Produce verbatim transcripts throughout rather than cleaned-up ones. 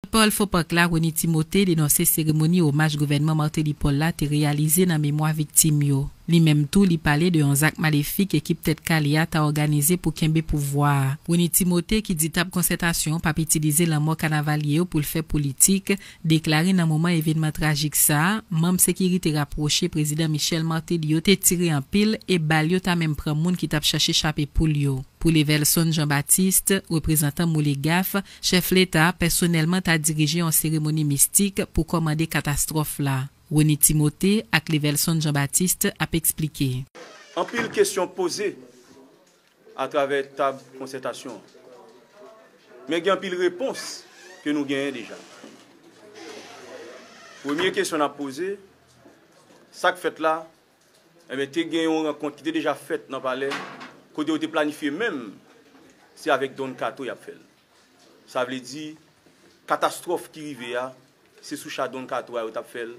Pòt pawòl Fopak la, Rony Timothé, denonse seremoni omaj gouvènman Martelly Paul la te reyalize nan memwa viktim yo. Li menm tou, li pale de yon zak malefik ekip Tèt Kale a ta òganize pou kenbe pouvwa a. Rony Timothé, ki di tab konsètasyon an p ap itilize lanmò kanavalye yo pou l fè politik, deklare nan moman evènman trajik sa a, manm sekirite rapwoche Prezidan Michel Martelly yo te tire anpil e bal yo ta menm pran moun ki t ap chache chape poul yo. Pou Levelson Jean Baptiste, reprezantan Moulegaf, chèf Leta pèsonèlman ta dirije yon seremoni mistik pou kòmande katastwòf la. Rony Timothé ak Levelson Jean Baptiste ap eksplike. Anpil kesyon poze atravè tab konsètasyon an. Men gen anpil repons ke nou genyen deja. Premye kesyon n ap poze, sa k fèt la, enben, te gen yon rankont ki te deja fèt nan palè, kote yo te planifye menm, se avèk Don Kato y ap fè l. Sa vle di, katastwòf ki rive a, se sou cha Don Kato a yo t ap fè l,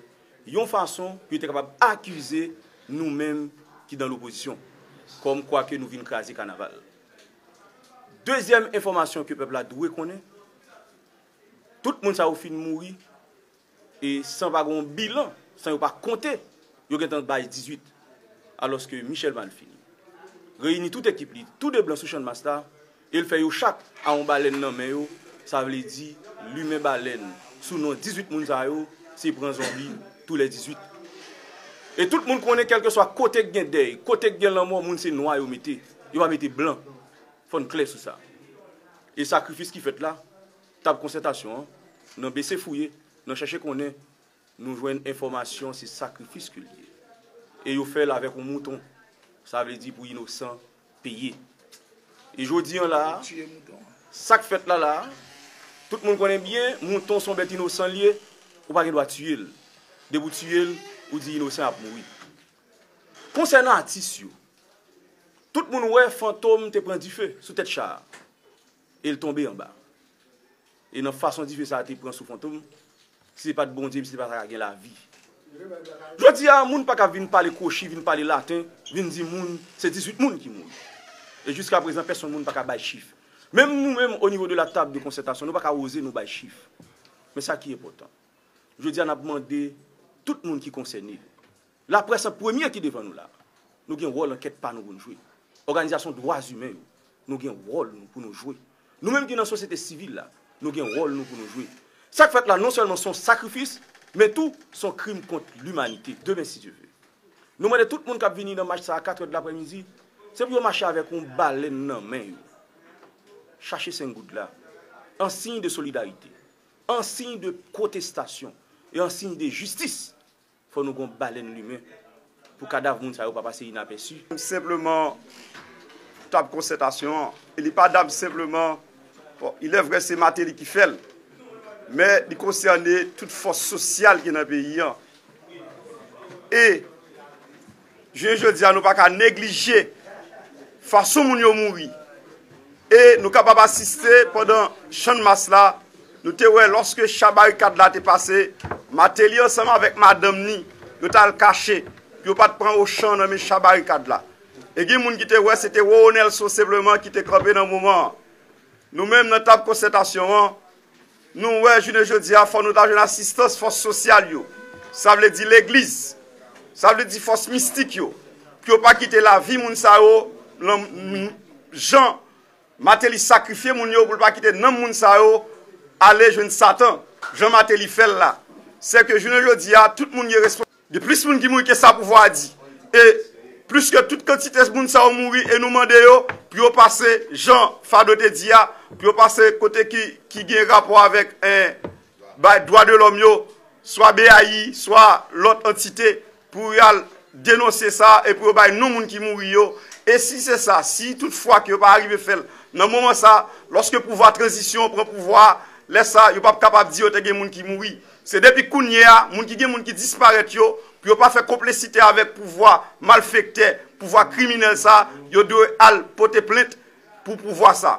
yon fason pou yo te kapab akize nou menm ki nan lopozisyon, kòmkwa ke nou vin kraze kanaval. Dezyèm enfòmasyon ke pèp la dwe konnen, tout moun sa yo fin mouri, e san pa gen yon bilan, san yo pa konte, yo gentan bay dizuit. Alòske Michel Malfini reyini tout ekip li, tou de blan sou Channmas la, e l fè yo chak a yon balèn nan men yo, sa vle di limen balèn sou non dizuit moun sa yo, se pran zonbi tou lè dizuit. E tout moun konnen kèlkeswa kote k gen dèy, kote k gen lanmò, moun se nwa yo mete, yo pa mete blan. Fò n klè sou sa. E sakrifis ki fèt la, tab konsètasyon an, nan bese fouye, nan chèche konnen, nou jwenn enfòmasyon se sakrifis ke l ye. E yo fè l avèk yon mouton. Sa vle di pou inosan peye. E jodi an la a, sa k fèt la la a, tout moun konnen byen, mouton se yon bèt inosan l ye, ou pa gen dwa tiye l. Depi w tiye l, ou di inosan ap mouri. Konsènan atis yo, tout moun wè Fantom te pran dife sou tèt cha a, e l tonbe anba. E nan fason dife sa a te pran sou Fantom, si se pa t Bondye, misye pa ta ka gen lavi. Jodi a, moun pa ka vin pale kwochi, vin pale laten, vin di moun, se dizuit moun ki mouri. E jiska prezan, pèsonn moun pa ka bay chif. Menm nou menm, o nivo de la table de concertation, nou pa ka oze nou bay chif. Men sa ki enpòtan, jodi a, n ap mande tout moun ki konsène, laprès an premye ki devan nou la, nou gen wòl ankèt pa nou pou n jwe. Òganizasyon dwa imen yo, nou gen wòl nou pou nou jwe. Nou menm ki nan sosyete sivil la, nou gen wòl nou pou nou jwe. Sa k fèt la non sèlman se yon sakrifis, men tou se yon krim kont limanite, demen si Dye vle. Nou mande tout moun k ap vini nan mach sa a katrè de laprèmidi, se pou yo mache avèk yon balèn nan men yo. Chache senk goud la, an siy de solidarite, an siy de pwotestasyon e an siy de jistis. Fò nou gen yon balèn limen pou kadav moun sa yo pa pase inapèsi. Senpleman, tab konsètasyon an, e li pa dam senpleman, bon, il est vrai se Martelly ki fè l, men li konsène tout fòs sosyal ki nan peyi an. E jounen jodi a, nou pa ka neglije fason moun yo mouri. E nou kapab asiste pandan Channmas la, nou te wè lòske cha barikad la te pase, Martelly ansanm avèk madanm ni, yo t al kache, pou yo pa t pran ochan nan men cha barikad la. E gen moun ki te wè se te Roro Nelson senpleman ki te kanpe nan moman an. Nou menm nan tab konsètasyon an, nou wè jounen jodi a fò nou ta jwenn asistans fòs sosyal yo. Sa vle di legliz, sa vle di fòs mistik yo, pou yo pa kite lavi moun sa yo, jan Martelly sakrifye moun yo, pou l pa kite nanm moun sa yo ale jwenn Satan, jan Martelly fè l la. Sèke jounen jodi a, tout moun gen responsabilite. Gen plis moun ki mouri ke sa pouvwa a di. E plis ke tout kantite moun sa yo mouri e nou mande yo pou yo pase, jan Fado te di a, pou yo pase kote ki, ki gen rapò avèk, en, bay dwa de lòm yo, swa B A I, swa lòt antite, pou y al denonse sa e pou yo bay non moun ki mouri yo. E si se sa, si toutfwa ke yo pa rive fè l nan moman sa, lòske pouvwa tranzisyon an pran pouvwa a, lè sa, yo p ap kapab di yo te gen moun ki mouri. Se depi kounye a, moun ki gen moun ki disparèt yo, pou yo pa fè konplisite avèk pouvwa malfektè, pouvwa kriminèl sa, yo dwe al pote plent pou pouvwa sa.